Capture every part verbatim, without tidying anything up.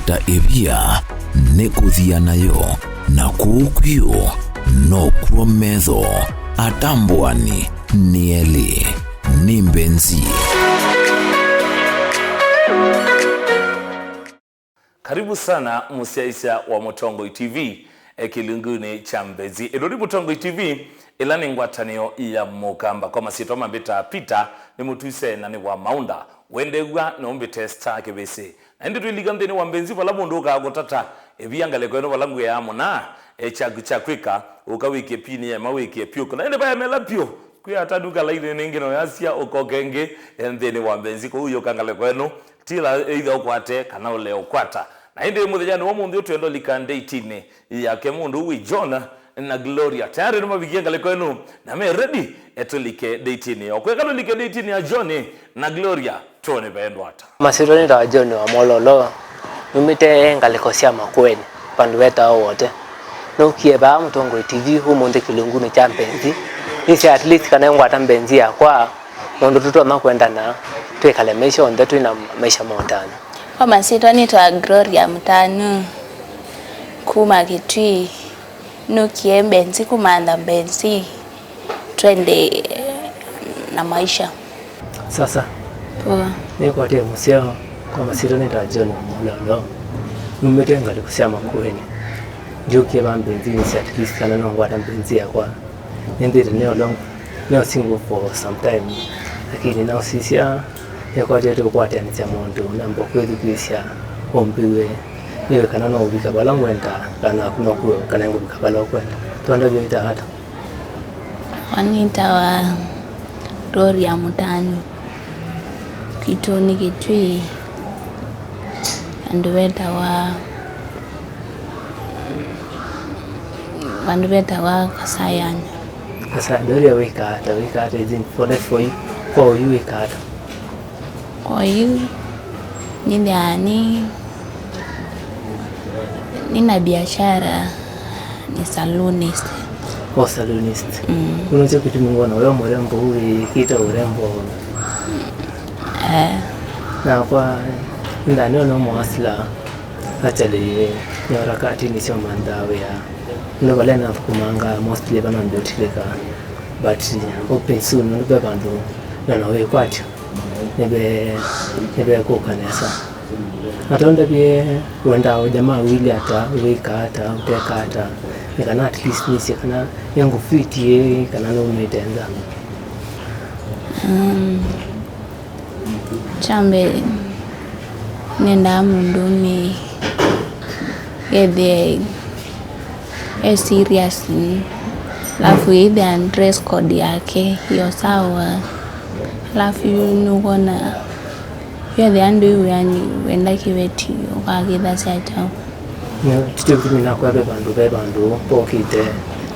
Ta ĩvia nĩ kũthia nayo, na kũu kwĩũ nokw'o metho atambũani nĩ elĩ. Nĩ mbenzi. Karibu sana mũsyaĩĩsya wa Mũtongoi T V, e, kĩlungunĩ kya mbenzi. Ĩno nĩ Mũtongoi T V, ĩla nĩ ngwatanĩo ya Mũkamba. Kwa masyĩtwa mambĩtaa Peter, nĩ mũtwise na nĩ wa Maunda. Wendew'a no mbĩte Star Kĩvĩsĩ. Na ĩndĩ twĩlika nthĩnĩ wa mbenzi vala mũndũ ũkaa kũtata ĩvia ngalĩko ĩno vala ngwĩaa mũna, e, kyaku kya kwĩka, ũka wĩkĩe pini yema wĩkĩe pyũkũ. Na ĩndĩ vaemela pyũ, kwĩ ata nukalainĩ nĩngĩ no yasya ũkoke ĩngĩ, e, nthĩnĩ wa mbenzi kũu yũka ngalĩko ĩno. Tila either ũkwate kana ũle ũkwata. Na ĩndĩ mũthenyanĩ wa ũmũnthĩ ũtwenda ũlika ndeitinĩ yake mũndũ wĩ John na Gloria. Tayari nĩmavikie ngalĩko ĩno na me ready, e, tũlike ndeitinĩ. O kweka tũlike ndeitinĩ ya John na Gloria, tuone vaendwa ata. Masyĩtwa nĩtawa John wa Mololo. Numĩte ngalĩko sya Makueni, vandũ vetawa Wote. Nũkie vaa Mũtongoi T V ũmũnthĩ kĩlungunĩ kya mbenzi. Nĩsĩ at least kana ngwata mbenzi yakwa. Maũndũ tũtonya kwendana, twĩkale maisha onthe twĩ na maisha ma ũtanu. Kwa masyĩtwa nĩtawa Gloria Mũtanu, kuma Kitui, nũkie mbenzi, kumantha mbenzi, twende na maisha. Sasa. Poa. Nĩkwatĩe mũseo. Kwa masyĩtwa nĩtawa John Mũlolo, numĩte ngalĩko sya Makueni. Njũkie vaa mbenzinĩ sya at least kana no ngwata mbenzi yakwa. Nĩnthĩte neo long, neo single for some time, lakini nausisya nĩkwatĩte ũkwatĩanĩsya mũndũ namba kwĩthukĩĩsya ũmbĩwe, nĩwe kana no ũvika vala ngwenda, kana naku nokuo kana ngũvika vala ũkwenda. Twenda vyũ ita ata? Wanĩtawa Gloria Mũtanu. Kwitũ nĩ Kitui, vandũ vetawa, vandũ vetawa Kasayani. Kasayani, ũrĩa wĩkaa ata, wĩkaa ata, is in for life for you, kwa ũyu wĩkaa ata? Kwa ũyu, nĩthĩaa nĩ, nĩna biashara. Nĩ salonist. Oh, salonist. Mm. Unajua kitu mingona, wewe mrembo, wĩkĩte urembo. Eh. Nakwa, ndanĩona mũ hustler, actually, nĩ harakati nĩsyo manthaa wĩa. Nĩ vala nathũkũmanga mostly vana ndotilika. But hoping soon, nĩ ve vandũ, nona wĩkwatyo. Nĩve, nĩvekũka nesa. Atondavye wendaa ũjamaa wĩlĩ ata, wĩkaa ata, ũtekaa ata, nĩ kana at least nĩsye kana nĩngũfiti ĩ, kana nũmĩte nza. Um, kya mbee, nendaa mũndũũme ethĩe e serious, alafu ĩthĩa dress code yake yo sawa, alafu yu nũkwona yu ethĩa ndwĩ wĩanĩ wenda kĩveti ũkakĩthasya kyaũ? Tĩtĩ kĩtumi nakwa ve vandũ, ve vandũ vokĩte,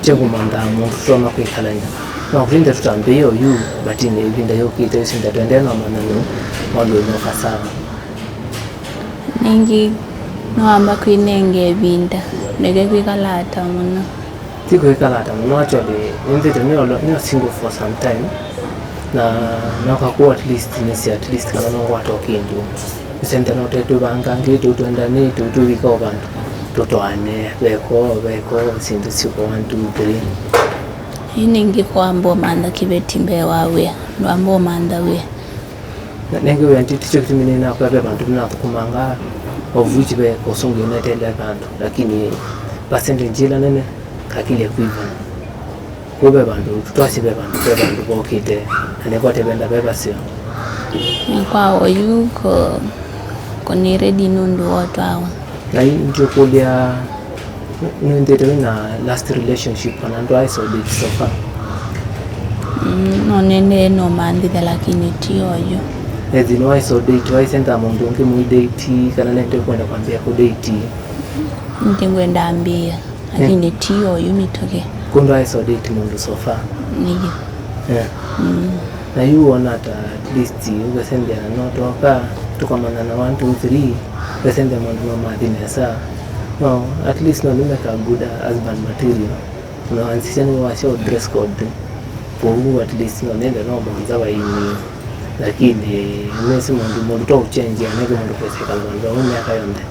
tĩ kũmanthaa mũndũ tũtonya kwĩkalany'a. No kũtinde tũtambĩĩe oyu, but nĩ ĩvinda yũkĩte, ĩsinda tũendee na ũmanyani, maũndũ ĩnoka sawa. Ningĩ no wamba kwĩnenga ĩvinda, ndeke kwĩkala ata mũno. Ti kwĩkala ata mũno, actually, nĩnthĩte nĩo, nĩo single for some time, na noka kũu at least, nĩsĩ at least kana no ngwata o kĩndũ. Nĩsĩ nthĩ no tũtwĩvangangĩe, tũtwendanĩe, tũtwĩvika o vandũ, tũtwaane, veko, veko, syĩndũ syũka one, two, three. Yu ningĩ kwamba ũmantha kĩveti mbee wa wĩa, ndwamba ũmantha wĩa. Na nengĩ wĩa ti, tikyo kĩtumi nĩnakwa ve vandũ nĩnathũkũmanga, of which ve kũsũngĩa neteele vandũ, lakini percentage ĩla nene kakilya kwĩvana. Kũu ve vandũ, twasye ve vandũ, ve vandũ vokĩte, na nĩkwate venda ve vaseo. Na kwa oyu ko, ko nĩ ready nũndũ wa ũtwawa. Na yu ndiũkũlya, nĩwĩthĩĩtwe wĩ na last relationship kana ndwaĩ so date so far? Mm, no nendee no manthitha, lakini ti oyu. Ethĩ nĩwaĩ so date, waisenda mũndũ ũngĩ mũi date, kana nende kwenda kwambia kũ date? Nĩngwenda ambĩĩa, lakini ti oyu mĩtũkĩ. Kũ ndwaĩ so date mũndũ so far? Nĩyo. Yeah. Mm. Na yu wona ta at least ũkasembea no twoka, tũkamanyana one, two, three, ũkasembea maũndũ no mathi nesa. No, at least no nĩmeka good husband material. Na wansisya nĩ wasya dress code. Kwoou at least no nende no mwanza waini. Lakini nĩsĩ mũndũ, mũndũ to ũchenjia, nĩkĩ mũndũ kwĩsĩkala vandũ vamwe myaka yonthe.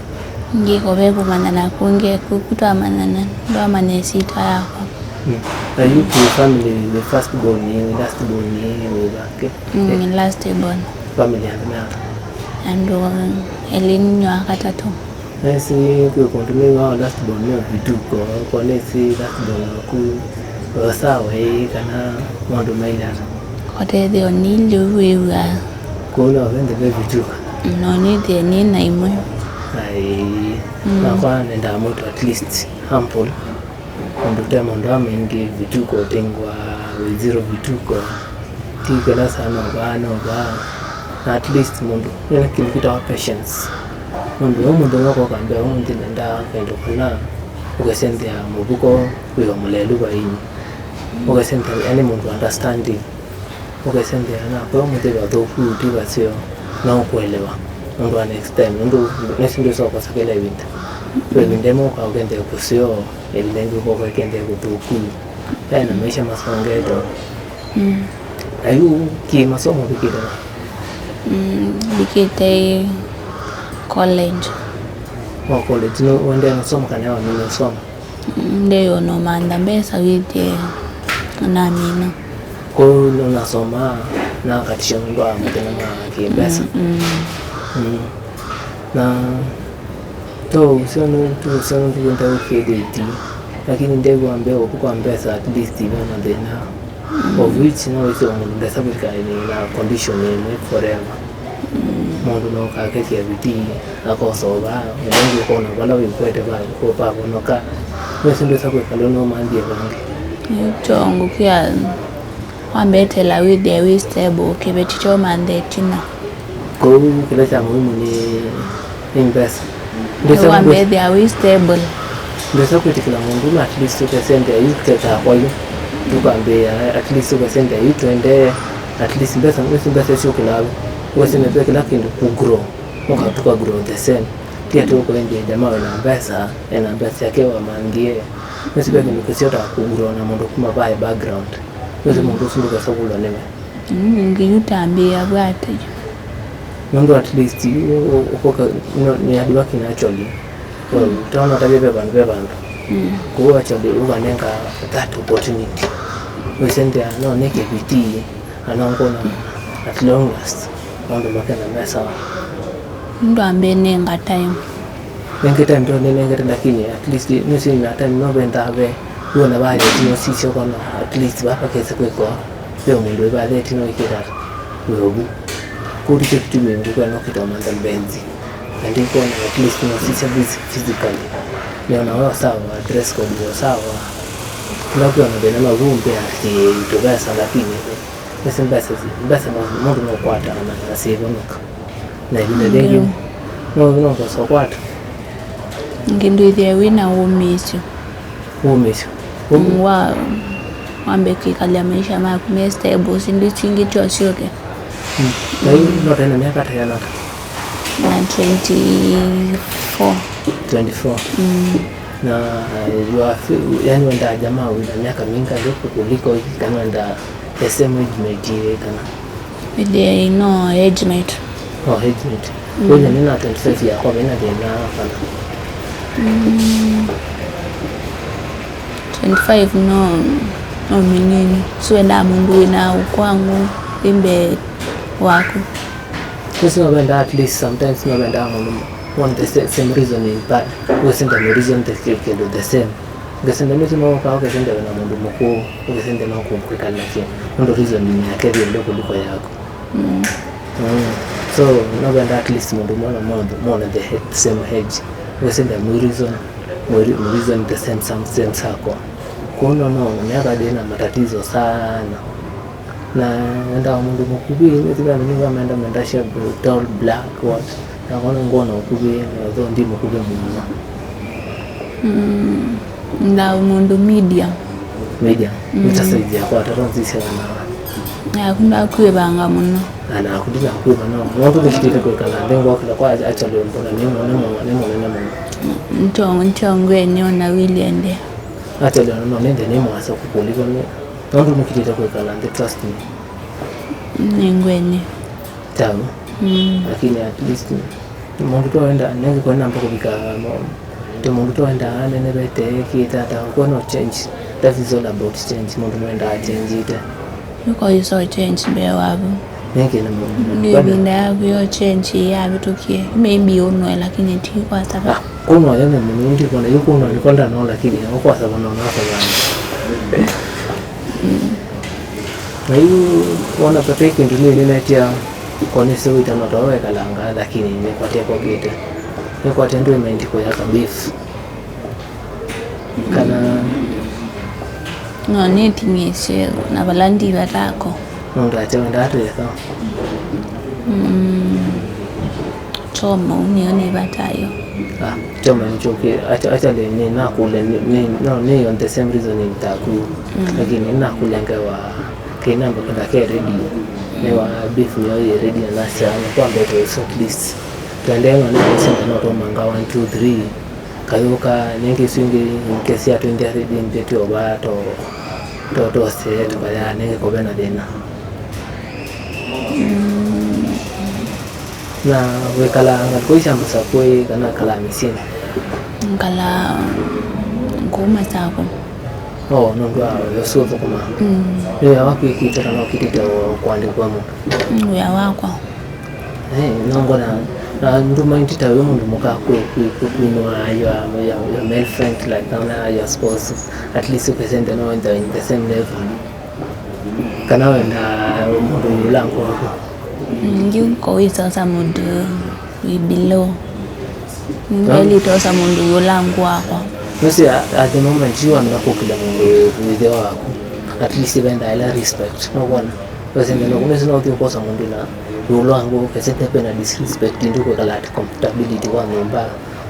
Ngĩko ve kũmanyana kũngĩ, kũku twamanyana, ndwamanya ĩsyĩtwa yakwa. Mm. Na yu kwĩ family, nĩ first born, nĩ last born, nĩ vake? Mm, nĩ last born. Family andũ me ata? Andũ elĩ, nĩ wa katatũ. Nĩsĩ kwĩ kũndũ nĩ wa last born nĩ vituko, kwa nĩsĩ last born waku sawa ĩ kana maũndũ mailye ata? Ũtethyo nĩ lĩu wĩw'aa. Kũu no vende ve vituko? No nĩthĩe nĩ na imwe. Ai, mm, nakwa nendaa mũndũ at least humble. Ũndũ te maũndũ aa maingĩ, vituko ũtengwa wĩ zero vituko. Ti kĩla saa no vaa, no vaa. Na at least mũndũ ena kĩndũ kĩtawa patience. Nũndũ we mũthenya ũkoka mbee ũmũnthĩ nendaa kĩndũ kana, ũkasenzĩa mũvuko wĩ o mũlelu vainĩ. Ũkasenzĩa yani mũndũ understanding. Ũkesenzĩa nakwa mũthĩ vathũku ti vaseo, no ũkũelewa nũndũ wa next time, nũndũ nĩsĩ ndwĩsokosa kĩla ĩvinda. Kwĩ ĩvinda ĩmwe ũkaa ũkendee kũseo, ĩvinda ĩngĩ ũkoka ĩkendee kũthũku. Yaani na maisha masongete. Mm. Na yu kĩ masomo ũvikĩte va? Mm, mbikĩte college. O college, nĩ ũendee masomo kana wamina ũsoma? Ndĩona ũmantha mbesa wĩthĩe namina. Kwoou nũnasomaa na akatisha nũndũ wa mathĩna ma kĩmbesa. Mm, mm. Mm. Na to ũseo nũ-, to ũseo nũndũ wenda ũkĩthĩti, lakini ndew'a mbee ũku kwa mbesa at least ve mathĩna. Of which no wĩsĩ o mũndũ ndesa kwĩkala na condition ĩmwe forever. Mũndũ no ũkakethya vitii, akosova, ĩla ĩngĩ ũkona vala wĩkwete va, vavonoka. Wĩsĩ ndwĩsa kwĩkala no manthie vangĩ. Nĩkyo ngũkĩa wambetela wĩthĩe wĩ stable, kĩveti kyo manthe ĩtina. Kwoou kĩla kya mũimu nĩ, nĩ mbesa. Ndwĩsa kwĩ-, wambethĩa wĩ stable. Ndwĩsa kwĩtĩkĩla mũndũ na at least ũkesendea yu kĩtakwa yu. Tũkambĩĩa at least ũkesendea yu tũendee at least mbesa, nĩsĩ mbesa syũkĩlaa vu. Ũkesendea ve kĩla kĩndũ kũ grow. Ũka tũka grow the same. Ti atĩ ũkũendie jamaa wĩna mbesa, ena mbesa syake wamanthie. Nĩsĩ ve kĩndũ kĩsyotaa kũ grow na mũndũ kuma vaĩ background. Nĩsĩ mũndũ ũsu ndũkesa kũlwa nĩwe. Mm, nginya ũtambĩĩa vwate. Nũndũ at least ũ-, ũ-, ũkoka, no, nĩ hard working actually. Well, mm, tona ũtavye ve vandũ ve vandũ. Mm. Kũu actually ũkanenga that opportunity. Wĩsendea no nĩke vitii, ana ngona at long last maũndũ makena me sawa. Ndwambĩnenga time. Nengete ndo nĩnengete, lakini at least nĩsĩ na time no vendaa ve wona vale tino sisyo kana at least vapa kese kwĩkwa ve mũndũ ĩvathe tino ikĩta wĩ ovu. Kũu tikyo kĩtumi ngũkwenda nokĩta mantha mbenzi. Na ndikwona at least no sisya phys-, physically. Nĩona weo sawa, dress code yo sawa. Kĩla kwĩona thĩna no vu mbea kĩtũvesa, lakini nĩsĩ mbesa, mbesa no mũndũ nũkwata na asĩvonoka. Na ĩvinda yĩngĩ, ndio, no, no mbosa ũkwata. Ĩngĩ ndwĩthĩe wĩ na ũmĩĩsyo. Ũmĩĩsyo. Mm, wa, wambe kwĩkalya maisha maku me stable, syĩndũ isu ingĩ tyo syũke. Mm. Na yu no tena myaka ta yana ata? Na twenty-four. Twenty-four. Mm. Na you are fe-, yani wendaa jamaa wĩna myaka mingĩ kuliko hii, kana wendaa the same age mate kana? Ĩthĩe no age mate. Oh, age mate. Mm. Kwoou nĩ na twenty-five yakwa vena thĩna kana? Mm. Twenty-five no, no mĩnini. So wendaa mũndũ wĩna ũkwangu ĩ mbee waku. Nĩsĩ no vendaa at least sometimes no vendaa mũndũ on the sa-, same reasoning, but wĩsĩ nda reason the ki-, kĩndũ the same. Ngesende nĩsĩ no ũkaa ũkesende na mũndũ mũkũũ, ũkesende no kũkwĩkalakya. Nũndũ reasoning yake ĩthĩe nde kũliko yaku. Mm. Mm. So, no vendaa at least mũndũ mwana mothe, mwana the he-, same age. Wĩsende mũ reason, mũ re-, mũ reason the same, some same circle. Kwoou no, no, myaka ndĩ na matatizo sana. Na endaa mũndũ mũkuvĩ, nĩsĩ ve andũ nĩvamenda mendasya tall, black, what. Nakwa nũngwona ũkuvĩ, although ndi mũkuvĩ mũno. Mm, ndaa mũndũ medium. Medium? Mm. Nĩ ta size yakwa, tata nzisya na. Naku ndakwĩvanga mũno. Na naku ndinakwĩva no. Nũndũ nĩkitĩte kwĩkala nthĩ ngwokĩla kwa actually mbona nĩ mũnene mũno, nĩ mũnene mũno. Ntongo, ntongo ene ona wĩlĩendea. Actually ona no nĩnthĩ nĩ mwasa kũkũlĩka nĩ Nũndũ nĩkitĩte kwĩkala nthĩ, trust me. Nĩngwene. Tawe. Mm. Lakini at least Mũndũ twaenda nengĩ kwa namba kũvika mo-, tĩ mũndũ twaenda anenevete kĩtata kwa no change. Life is all about change. Mũndũ nwendaa change ite. Nĩko iso change mbee wavu. Nengĩ na mũndũ. Ndio ĩvinda yaku yo change yavĩtũkie. Maybe ũnwe lakini ti kwa sababu. Ah, kũnwa yo nĩ mũndũ ndi kona yu kũnwa nĩ konda no lakini kwa sababu no na sababu. Na yu wona pate kĩndũ nĩ nĩnetia kwa nĩ sewita no tawe kalanga lakini nĩ kwa teko kĩte. Nĩ kwa tendo imendi kwa ya kabisa. Kana no nĩting'ĩsye na vala ndivatako. Nũndũ ate wendaa twĩka. Mm. Kyoma ũu nĩyo nĩvatayo. Ah, kyoma nĩkyo kĩ, acha, acha nĩ, nĩ nakũlya, nĩ, nĩ, no, nĩ on the same reasoning taku. Mm. Lakini nakũlya ngewa kĩnamba kĩla ke ready. Nĩ wa beef nĩyo yĩ ready na nasya, nĩ kwa mbeto isu at least. Twendee no nĩ kũsema no tũmanga one, two, three. Kayũka nengĩ isu ingĩ nke sya twenty thirty nthĩ twĩ ova to, to, tose, tũkaya nengĩ kũve na thĩna. Mm. Na wĩkalaa ngalĩko isu sya Masakũ ĩ kana kalaa mĩsyĩnĩ? Ngalaa kũu Masakũ. Oh, nũndũ wa wĩa ũsu ũthũkũma. Mm. Nĩ wĩa waku wĩkĩte kana ũkĩtĩte o kũandĩkwa mũndũ? Mm, wĩa wakwa. Eh, no ngona, na nduma indi ta wĩ mũndũ mũka kwĩ, kwĩ, kwĩ, kwĩnũa your, your, your male friend, like, kana your spouse, at least ũkesende no in the, in the same level. Kana wenda mũndũ yũla ngwaku. Ngiu kowĩsosa mũndũ wĩ below. Ngelitosa mũndũ yũla ngwakwa. Nũsĩ at the moment you are not kũkĩla mũndũ wĩ, wĩ thĩ waku. At least venda ĩla respect. No kuona. Wesende no, nũsĩ no ũthi ũkosa mũndũ na yũla ngwa, kesende pena disrespect, ndio kwĩkala at comfortability kwa nyũmba.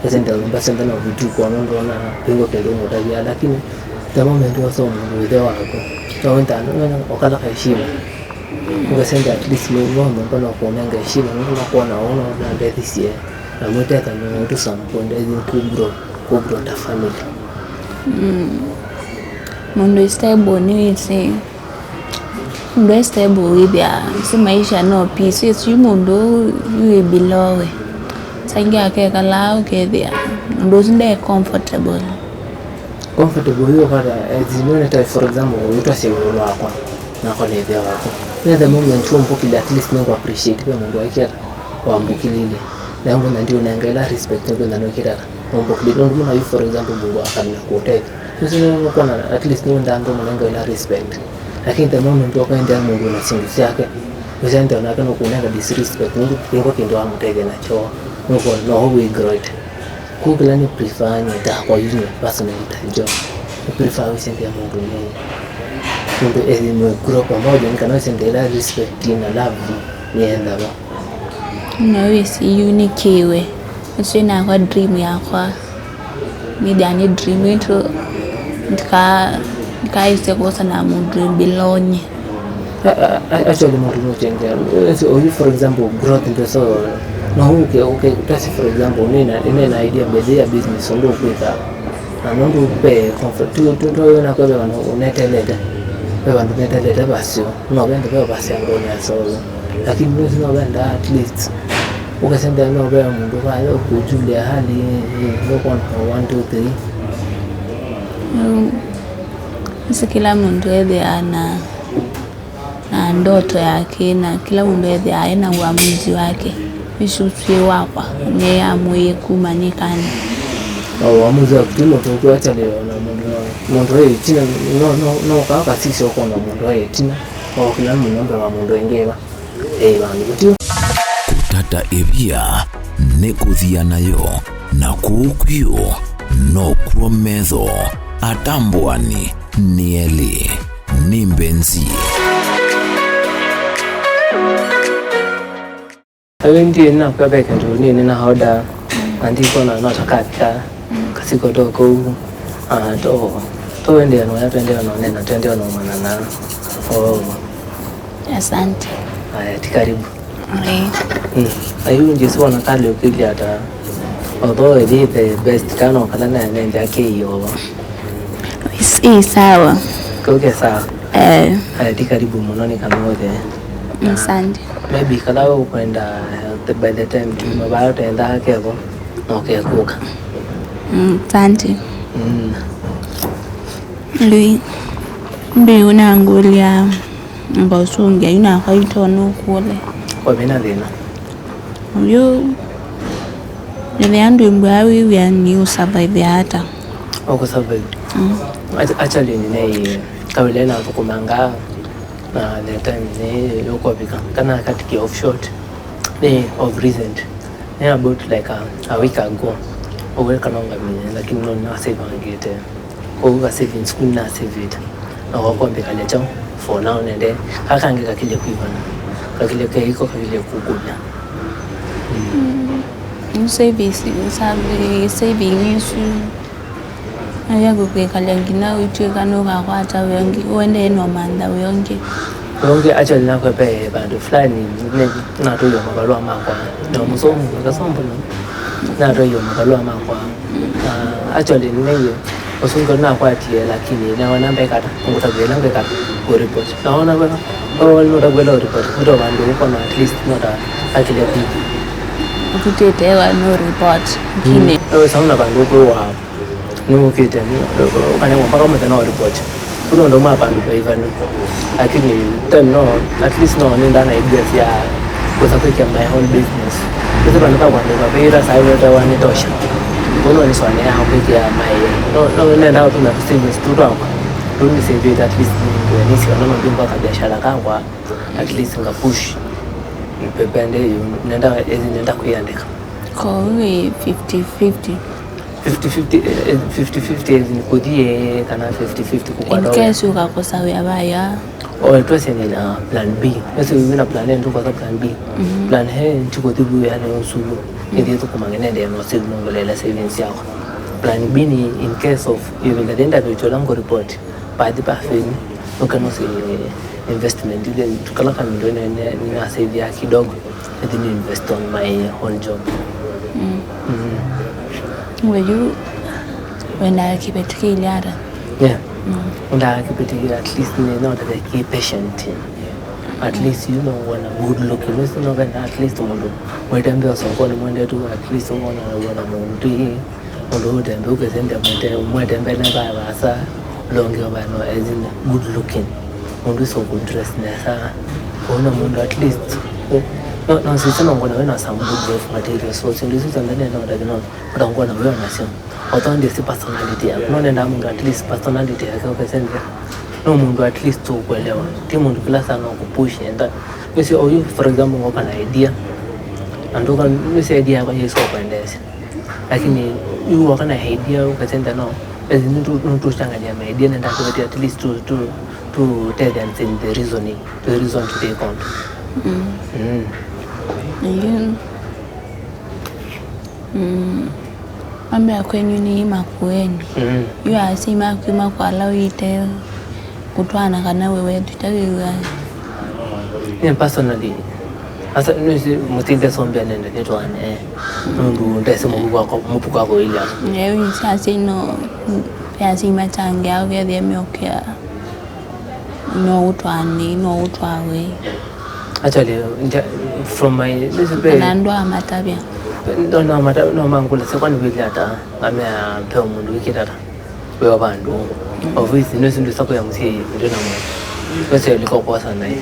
Ese ndio nyumba sende na vitu kwa nondo na pingo kendo mutavia, lakini the moment wasa mundu withe wako na wenda okala kaishima ukasende at least no no no no kuonanga heshima no no kuona ono na ndethisie na mwiteta no to some point as in kubro kubro ta family. Mm. Mundu is stable ni wisi. Mũndũ e stable wĩthĩa si maisha no peace. Ĩsu yu mũndũ yu wĩ below we. Saingĩ akekalaa ũkethĩa mũndũ ũsu nde comfortable. Comfortable yu ũkata, eh, zinone ta for example, ũyũ twasya ĩũlũ wakwa, nakwa nĩ ĩthĩa wakwa. Nĩ the moment wambũkĩlya, at least nĩngũ appreciate ve mũndũ waĩkĩata wambũkĩlilye. Na ngwenda ndiũnenga ĩla respect nĩkwenda nĩkĩtata. Nũndũ mũndũ mũna yu, for example, mũndũ akamina kũũtethya. Nĩsĩ nũkwona at least nĩwendaa andũ mũnenga ĩla respect. Lakini the moment ũkaendea mũndũ na syĩndũ syake, ũsendea nake nũkũnenga disrespect, nũndũ nĩko kĩndũ wamũtethya nakyo. Nũkwona no wĩ groit. Kũu kĩla nĩ prefer nyie takwa yu nyie personally ta John. Nĩ prefer wĩsendea mũndũ nĩ mũndũ ethimwe kuro pamoja, nĩ kana wĩsendea ĩla respect na love nĩendawa. No wĩsĩ yu nĩ kĩwe. Ũsu nakwa dream yakwa. Nĩthĩa nĩ dream ĩtũ. Ndika-, ndikaĩse kwosa na mũndũ belonye. A-, a-, a-, actually, mũndũ nũchenjea. Ũyũ, for example, growth ndio so, no ũke, ũke, tasi, for example, nina, nina idea mbele ya business, ũndũ ũkwĩka. Na nũndũ ve comfort, tu, tu, tu, na kwa ve vandũ ũnetelete. Ve vandũ netelete vasyo. No vende ve vasya ngoni ya solo. Lakini nũsĩ no venda at least. Ũkasembea no ve mũndũ vaya ũkũjulia hali, eh, no kuona one, two, three. Mm. Nĩsĩ kĩla mũndũ ethĩaa na, na ndoto yake, na kĩla mũndũ ethĩaa ena uamuzi wake. Ĩsu syĩ wakwa, nĩyamũĩe kuma nĩ kana. Na uamuzi waku ti mũthũku, actually, ona mũndũ no, mũndũ e ĩtina, no, no, no kaa kasisya ũkona mũndũ e ĩtina, o kĩla mũndũ mbee wa mũndũ ĩngĩ ĩva, e vandũ vatiũ. Kũtata ĩvia nĩ kũthia nayo, na kũu kwĩũ nokw'o metho atambũani nĩ elĩ. Nĩ mbenzi. Ayo ndiye na kwa beka ndo nini na order, andiko na not a car, kasiko to ko, ah, to, to ende no ya twende no nena twende no manana. Oh. Asante. Aya, ti karibu. Eh. Mm. Ayu nje sio na kale ukili hata. Although it is the best kana kana na nende ake yo. Ĩ sawa. Kauke sawa. Eh. Aya, ti karibu mũno nĩ kana othe. Asante. Maybe kala we ũkwenda By the time tuma vaa ũtendaa kevo, no kekũka. Mm, asante. Mm. Lui, mbi unangũlya ngosungya yu nakwa ito nũkũle. Kwa vena thĩna. Yu nĩthĩa ndwĩmbwaa wĩw'ĩa nĩ ũsurvive ata? Ũkũsurvive. Mm. Acha- Actually, nĩnei kawĩla nathũkũmangaa na the time nĩ yũkovika kana akatikia off short nĩ of recent. Nĩ about like a, a week ago. Ũw'e kana ũngamĩe, lakini no nĩnasavangĩte. Kwoou ka savings ku nĩnasavĩte. Na wakombĩkalya kyaũ for now nende. Aka kangĩ kakilye kwĩvana. Kakilye keiko, kakilye kũkũlya. Saving isu Aya kũkwĩkalya nginya ũitw'ĩka nũkakwata wĩa ũngĩ, ũendee no mantha wĩa ũngĩ. Wĩa ũngĩ actually nakwa ve vandũ fulani nĩ- natũiwe mavalũa makwa na mũsũngũ kasombo nĩ natũiwe mavalũa makwa. Na actually nĩnaiwe ũsũngũ nakwatie lakini naona mbekata ngũtavĩla mbekata kũ report naona wĩa nũtavĩla report kuto vandũ ũkona at least nota akile kũ Ũtutĩte wa no report kine. Ewe sauna vandũ ũkwĩwa nĩwũkĩte ũkanengwa mpaka mũthenya wa report. Kũna ũndũ ma vandũ vaivanu lakini time no at least no nĩndaa na ideas ya kũsa kwĩkĩa my own business. Ĩsĩ vandũ va kwandĩka vĩra saa ĩno ĩtawa nĩtosha. Kũu no nĩswanĩaa kwĩkĩa my no no nenda kũtũmĩa tũ savings tũ twakwa tũ nĩsĩvĩte at least nĩngũe nĩsĩ ona no mbingwa kabiashara kakwa at least nga push. Pepende yu nenda ĩthi nenda kwĩandĩka. Kwoou wĩ fifty fifty. Fifty fifty, eh, eh, fifty fifty nĩ kũthi ĩĩ kana fifty fifty kũkwata In wĩa? Case ũkakosa wĩa vaya. Oh, twese nĩ na plan B. Twese wĩ na plan A, nĩtũkosa plan B. Mhm. Plan A nĩtũkũthi vu wĩanĩ ũsu. Nĩthi thũkũmange nende no save nongolele savings yakwa. Plan B nĩ in case of ĩvinda yĩĩ ndavĩtwe la ngo report. Pathi pa fail. Ũkana ũsĩ investment ile tukala kamilioni nĩnasavia kidogo. Ĩthi nĩ invest on my own job. Mm. Mm. We yu wendaa kĩveti kĩilye ata? Yeah. Mm. Ndaa kĩveti at least nĩ no that kĩ patient. At least you know wana good looking. Nĩsĩ no venda at least mũndũ mwĩtembea sokoni mwende tu at least ũmona wana mũndũ ĩ. Mũndũ ũtembe ũkĩsembea mwĩte mwĩtembele vaa vasa. Longi ovano as in good looking. Mũndũ ũsĩ ũkũ dress nesa. Ũna mũndũ at least no no sisi no ngona wena some good rough material so sindu isu syonthe nĩ no ndakĩ no ndangona wewe nasyo. Although ndisi personality yako no nenda mũndũ at least personality yake ũkĩsembea. No mũndũ at least ũkwelewa ti mũndũ kila saa no kupush enda. Nĩsĩ oyu for example ngoka na idea. Na nduka nĩsĩ idea yakwa yĩsĩ ũkwendeesya. Lakini yu woka na idea ũkasenda no ezi nĩtũchanganyia ma idea nenda kũvetia at least tu tu tu tell them in the reasoning to reason to take on. Mm. Mm. Yu mm. Ambĩa kwenyu nĩ makueni. Mm. Yu asyai maku makwala ũite kũtwaana kana we wetw'ĩte wĩw'aa? Niĩ personally, asa nĩsĩ mũsinde sombea nende nĩtwaane nũndũ ndesĩ mũvuko wakwa mũvuko wakwa ũilya. Ĩĩ, wĩsĩ asyai no ve asyai matangĩaa ũkethĩa meũkĩa no ũtwaane no ũtwawe. Actually, nja- from my nĩsĩ ve- Kana andũ amatavya. No no mata- no mangũlasya kwani wĩlya ata ngamea ve mũndũ wĩkĩte ata. Wĩo vandũ. Ofisi nĩ sindu saku ya mũsyĩ ndĩ na mwana. Wese liko kosa naye.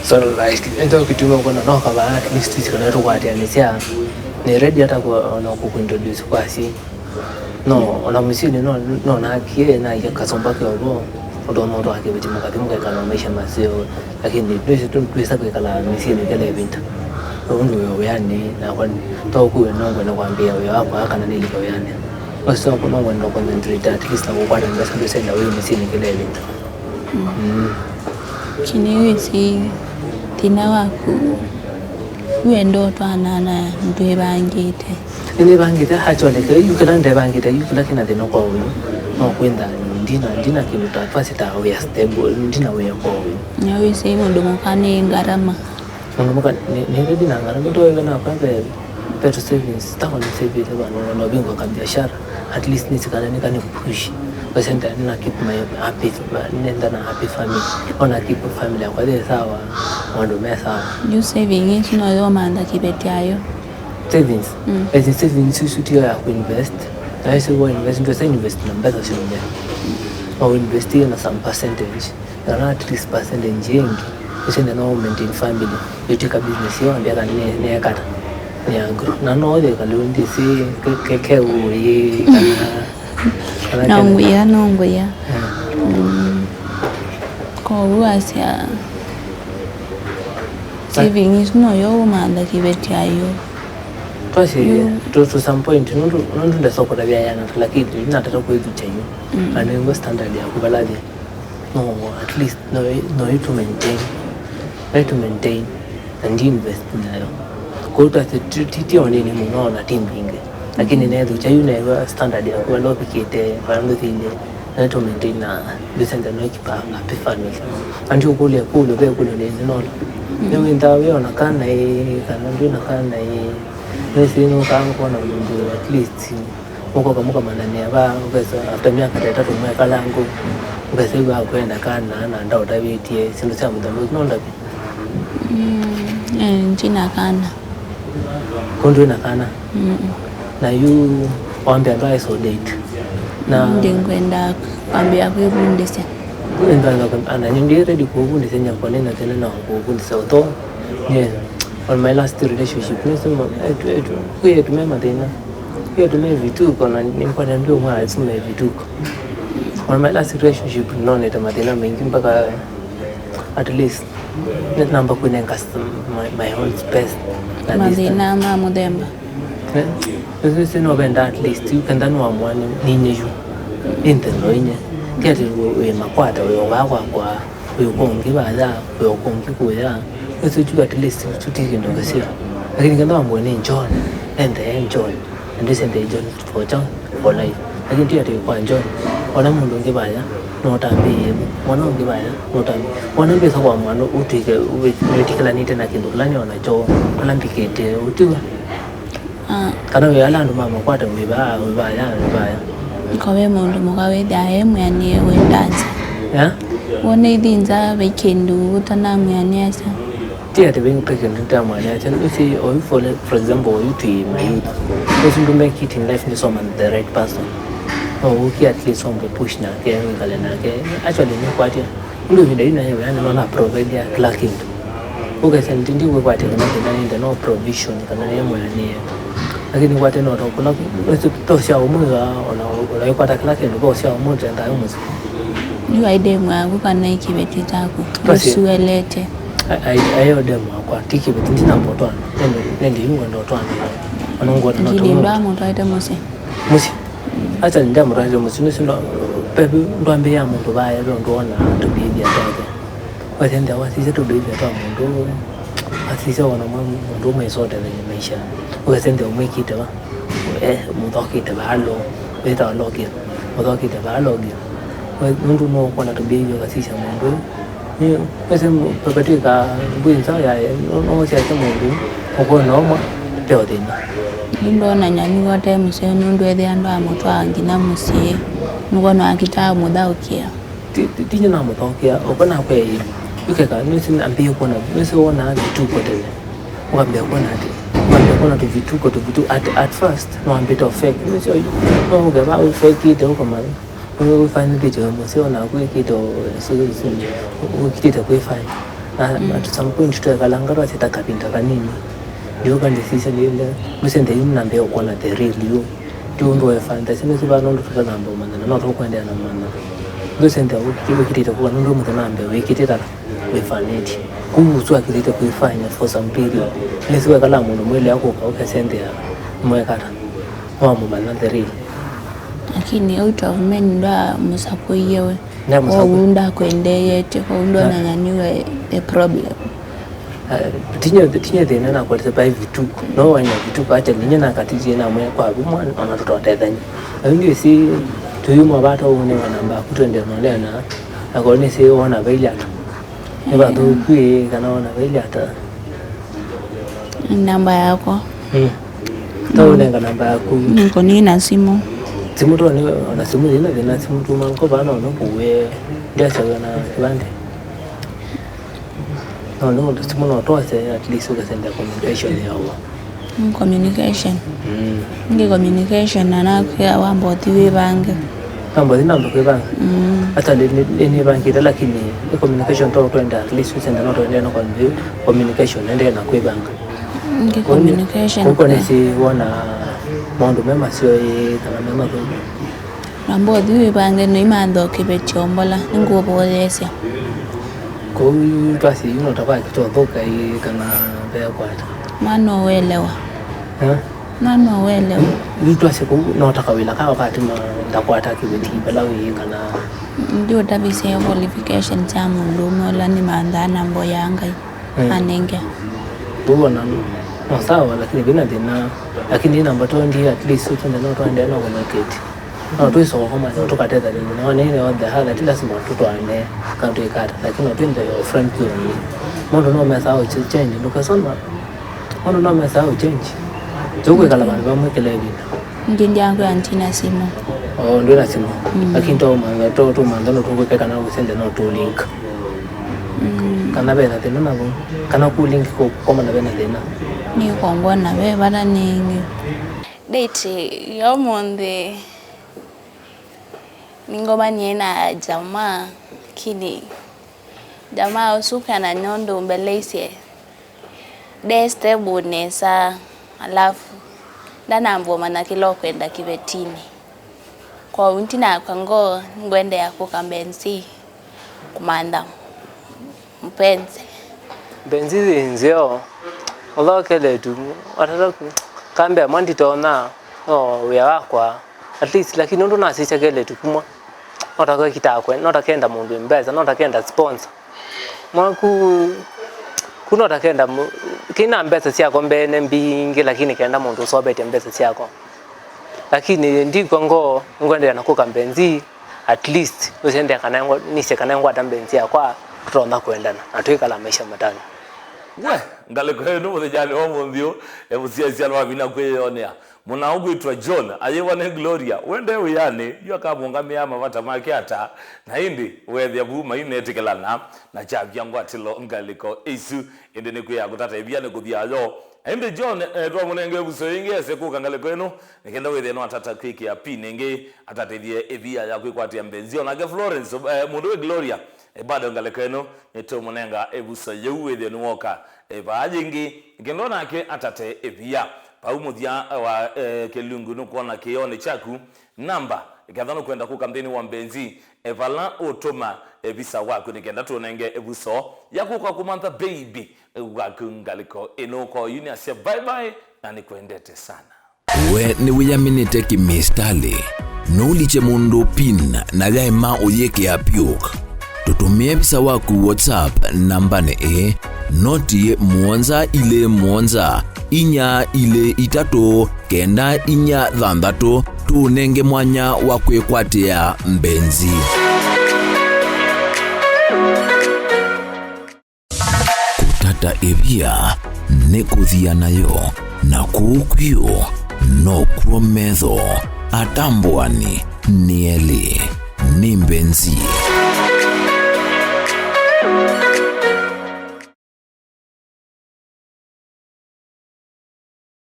So like ento kituma kona no kaba at least kana tukwatianisya. Ni ready hata kwa ona kukuintroduce kwa si. No ona mũsyĩ no no na kie na ya kasomba ke obo. Ndo no to akebiti mukati mukekana maisha maseo. Lakini twĩsĩ twĩsa kwĩkala mĩsyĩnĩ kĩla ĩvinda. Ũndũ wĩ wĩanĩ nakwa tokuwe nongwenda kwambĩĩa wĩa wakwa kana nĩlika wĩanĩ. Ũsoko nongwenda concentrate at least na kũkwata mbesa ndũsenda wĩ mĩsyĩnĩ kĩla ĩvinda. Kĩnĩwĩsĩ thĩna waku wenda ũtwaana na ndwĩvangĩte. Nĩnĩvangĩte actually kĩu yu kĩla ndevangĩte yu kĩla kĩna thĩna kwa ũyu no kwĩntha ndina ndina kĩndũ ta twasĩ ta wĩa stable ndina wĩa kwa ũyu. Na wĩsĩ mũndũ mũka nĩ ngarama. Mũndũ mũka nĩ- nĩndĩ ndina ngarama ndoĩwe nakwa ve ve tũ savings takwa nĩ savĩte vandũ na ũvingwa ka biashara at least nĩsikana nĩkani push Ngasya nda nina keep my happy, nenda na happy family. Ona keep family yakwa yĩ sawa, maũndũ me sawa. Yu saving ĩsu no yo mantha kĩveti ayo. Savings. Mm. Ĩsi savings isu tiyo ya kuinvest. Na ĩsu wa invest, ndio sa invest na mbesa syonthe. Wa invest na some percentage. Kana at least percentage yengi. Ĩsu ndio no maintain family. Ĩtw'ĩka business yo ambia kana ne ne kata. Ne agro. Na no ye kalu ndisi ke ke ke uyi kana. No ngwĩa, no ngwĩa. Mm. Kwoou asya saving ĩsu noyo ũmantha kĩveti ayo. Twasye to, to some point, nũndũ nũndũ ndasokota vya yana kila kitu, natata kwĩthukya yu. Mm. Na nĩngwa standard yaku vala yĩ. No, at least no no you to maintain. No you to maintain. Na ndi invest nayo. Kwoou twasye ti ti ti onini mũno na ti mbingĩ. Lakini nethukya yu newa standard yaku vala ũvikĩte, vala ndũthĩile, na to maintain na ndũsenda no keep a happy family. Andi ũkũlya kũlyo ve kũlyo nĩ nĩ nola. Nĩ wĩndaa wĩ ona kana ĩ kana ndwĩ na kana ĩ. Nĩsĩ nũkaa ngwona mũndũ at least ũkoka mũkamananĩa va ũkesa after myaka ta ĩtatũ mwekala ngũ ũkesa yu akwenda kana na ndaũtavĩtie syĩndũ sya mũthemba ũsu nondavĩ. Mm, eh, ntina kana. Kũndũ wĩna kana. Mm. Na yu wambĩa ndwaĩ so date. Na ndi ngwenda kwambĩa kwĩvundĩsya. Ndwenda kwambĩa ana nyingĩ ready kũvundĩsya nyakwa nĩ na tene na kũvundĩsya ũtho. Yeah. On my last relationship nĩsema etu etu kwĩ etu me mathĩna. Kwĩ etu me vituko na nĩkwata ndio mwa etu me vituko. On my last relationship nonete mathĩna maingĩ mpaka at least namba kwĩnenga my, my own space. Mathĩna ma mũthemba. Sisi novenda at least yu kenda nĩwamũa ninye yu nĩ nthĩno inye kĩatĩ wĩ makwata wĩ ovaa kwakwa wĩ ũkongi vaya wĩ ũkongi kũya. Ĩsu yu at least yu ti kĩndũ kĩseo. Lakini kenda wamũe nĩ John ende John and this ende John for John for life. Lakini ti atĩ kwa John ona mũndũ ũngĩ vaya no ũtambĩĩe mwana ũngĩ vaya no ũtambĩĩe mwana mbĩsa kwa mwana ũtwĩke wĩtĩkĩlanĩte na kĩndũ kĩla nĩ onakyo ala mbikĩte ũtiwa. Ah. Kana wĩ ala andũ ma makwata wĩ vaa wĩ vaya wĩ vaya. Ko ve mũndũ mũka wĩthĩa e mwĩanĩe wĩ ndanza. Yeah? Wone ithi nza ve kĩndũ ũtanamwĩanĩasya. Ti atĩ ve kĩndũ tamwĩanĩasya nĩsĩ oyu for, for example oyu twĩ mayouth. Ũsu ndũmekĩte in life nĩsoma the right person. No ũkie at least ombe push nake wĩkale nake. Actually nĩkwatya. Ũndũ ĩvinda yu naye wĩanĩ no na provide kĩla kĩndũ. Ũkesya nĩtindi wĩkwatya kana kĩna nĩnde no provision kana nĩ mwĩanĩe. Lakini kwate no tokũla tosya ũmwe ona ũlaikwata kĩla kĩndũ vosya ũmwe ũtendaa mũsyĩ. Yu aĩ demu waku kana ĩ kĩveti kyaku ũsuelete? Aĩ demu wakwa ti kĩveti ndinamba ũtwana. Nende yu ngwenda ũtwana. Ona ngwona no tũmũtwaĩte mũsyĩ. Mũsyĩ. Acha nĩndamũtwaĩte mũsyĩ nĩsĩ pevu ndwambĩĩa mũndũ vaya ve ũndũ wona tũbehavior twake. Wasya nthĩa wasisya tũbehavior twa mũndũ wasisya wona mwe mũndũ ũmwe ĩsotetheny'a maisha. Ũkasya nthĩa ũmwĩkĩte va mũthokĩte vaa lo wĩtawa logia mũthokĩte vaa logia. Nũndũ no ũkwona tũbehavior ũkasisya mũndũ Ĩĩ, ĩsĩ papatĩka ngwĩ nza yaye, nũsyasya mũndũ ũkũna ũmwe, ve ũthĩna. Yu ndonany'a nĩw'o ũte mũseo nũndũ ethĩa ndwamũtwaa nginya mũsyĩ, nĩw'o nwakitaa mũthaũkĩa. Ti, ti, ti nyie namũthaũkĩa, ũko nakwĩa ĩĩ, ĩkeka, nĩsĩ nambĩĩe kwona, nĩsĩ wonaa vituko tene. Ũkambĩa kwona atĩ, ũkambĩa kwona tũvituko, tũvitu, at, at first, nĩwambĩte ũfake. Nĩsĩ oyu, no ũke va ũfekĩte ũkamanya. Ũfanyĩthĩtye wĩ mũseo naku wĩkĩte wĩkĩtĩte kwĩfanya. Na at some point twekalanga twasya ta kavinda kanini. Ndiũka ndĩsisya nĩile ndũsenthe yu nambee ũkwona the real you. Ti ũndũ wefantasy nĩsĩ vaa nũndũ tũtanamba ũmanyana no tũkũendeea na ũmanyana. Ndũsenthe wĩkĩtĩte kũka nũndũ mũthe nambee wĩkĩtĩte ta wĩfanĩtye. Kũu ũsu akĩlĩte kwĩfanya for some period. Nĩsĩ wekala mũndũ mwĩlea kũka ũkasenthe mwekata. Wamũmanya the real. Lakini out of men ndwamũsakũie we. Kwoou ndakwendeeetye kwoou ndonany'a nĩwe the problem. Tinye tinye thĩna nakwatĩte vai vituko no wanya vituko acha ninye nakatitie namwe kwa vimwe ona tũtotethany'a. Ayu ndio si tuyuma vata ũnĩ wana mbaku twende nonena. Ako nĩ si wona vaili atu. Nĩ vathũku ĩ kana wona vaili ata. Namba yakwa. Mm. Taũnenga namba yaku. Nĩkũnina simũ. Simũ twa nĩ, ona simũ yĩna thĩna, simũ tuma nko vaa no nũkũw'e, ndĩasya wĩna kĩvandĩ. No nĩ ũndũ simũ no twose, at least ũkasendea communication ya ũa. Mm, communication. Mm. Ngi communication na nakwĩa wamba ũthi wĩvange. Namba ũthi namba kwĩvanga. Mm. Hata nĩ, nĩ, nĩ, nĩvangĩte, lakini nĩ communication to twenda, at least ũsende no twende na commu-, communication, ende na kwĩvanga. Ngi communication. Kũu nĩsĩ wona maũndũ me maseo ĩ kana me mathũku. Namba ũthi wĩvange nĩimantha ũkĩvetya ũmbola, nĩngũvoyesya. Kũu twasye yu no ta kwakĩte ũthũka ĩ kana vekwata. Mwana ũelewa. Eh? Mwana ũelewa. Yu twasye kũu no ta kawĩla ka wakati ma ndakwata kĩveti vala wĩ kana. Ndiũtavisye qualification sya mũndũ ũmwe ũla nĩmanthaa namba ya Ngai. Mm. Anenge. Ũwona no sawa, lakini vĩna thĩna. Lakini namba twenty, at least ũtende no twaendea no communicate. No twĩsoma, no tũkatethanĩw'a. No nĩ, on the other, ti lazima tũtwaane kana twĩkata, lakini no twĩnthe your friend zone. Mũndũ no mesa ũche change, ndũkasoma. Mũndũ no mesa ũchange. Tũkwĩkala vandũ vamwe kĩla ĩvinda. Ngi ndyakwĩa ntina simũ. Oh, ndwĩna simũ. Mm. Lakini twaumantha, tũ-, tũmantha no tũkwĩka kana ũsende no tũ link. Mm. Kana vena thĩna navo. Kana ku link kũkomana vena thĩna. Nĩ kongona ve vata nĩngĩ. Date ya ũmũnthĩ nĩngomanie na jamaa, lakini jamaa ũsu kana nũndũ mbeleisye nde stable nesa, alafu ndanambua mana kĩla ũkwenda kĩvetinĩ. Kwoou ntinakwa ngoo nĩngwendeea kũka Mbenzi kũmantha mpenzi. Mbenzi yĩ nzeo, although kelĩtu, atata kambĩa mwa nditonya, no wĩa wakwa, at least, lakini ũndũ nasisya kelĩtu kumwa, no ta kekitaa kwe-, no ta kenda mũndũ mbesa, no ta kenda sponsor. Mwaku, ku no ta kenda mu-, kĩna mbesa syakwa mbeene mbingĩ, lakini kenda mũndũ ũsovetye mbesa syakwa. Lakini ndikw'a ngoo, nĩngwendeea na kũka Mbenzi, at least, nũsendea kana ngwa-, nĩsye kana ngwata Mbenzi yakwa, tũtonya kwendana, na twĩkala maisha matanu. We, ngalĩko ĩno mũthĩnyanĩ wa ũmũnthĩ ũũ, e mũsyaĩĩsya no avina kwĩyonea. Mũna ũkwĩtwa John, ayĩwa nĩ Gloria, wende wĩanĩ, yu akamũngamĩa mavata make ata, na ĩndĩ weethĩa vu mainetĩkĩlana, na kyavya ngwatĩlo ngalĩko ĩsu, ĩndĩ nĩkwĩa kũtata ĩvia nĩ kũthya yo. Ĩndĩ John, eh, twamũnenge ĩvuso yĩngĩ ese kũka ngalĩko ĩno, nĩ kenda wĩthĩe no atata kwĩkĩa pin ĩngĩ, atatĩthye ĩvia ya kwĩkwatĩa Mbenzi. Onake Florence, eh, mũndũ wĩ Gloria, eh, bado ngalĩko ĩno, nĩtũmũnenga ĩvuso yĩu wĩthĩe nĩwoka, eh, vaa yĩngĩ, nĩ kenda onake atate ĩvia. Vau mũthya wa, eh, kĩlungu nũkwona kĩonĩ kyaku, namba, nĩ kenda nũkwenda kũka nthĩnĩ wa Mbenzi, e vala ũtũma, e visa waku nĩ kenda tũnenge ĩvuso ya kũka kũmantha baby, e, waku ngalĩko ĩno. Kwa yu nĩasya bye bye na nĩkwendete sana. We nĩwĩyaminĩte kĩmĩsitalĩ? Nũlikye mũndũ pin na yaema ũyĩkĩa pyũk. Tũtũmĩe visa waku WhatsApp nambanĩ ĩĩ, noti mũonza ilĩ mũonza, inya ilĩ itatũ, kenda inya thanthatũ, tũũnenge mwanya wa kwĩkwatĩa Mbenzi. Kũtata ĩvia nĩ kũthia nayo, na kũu kwio nokw'o metho atambũani nĩ elĩ. Nĩ Mbenzi.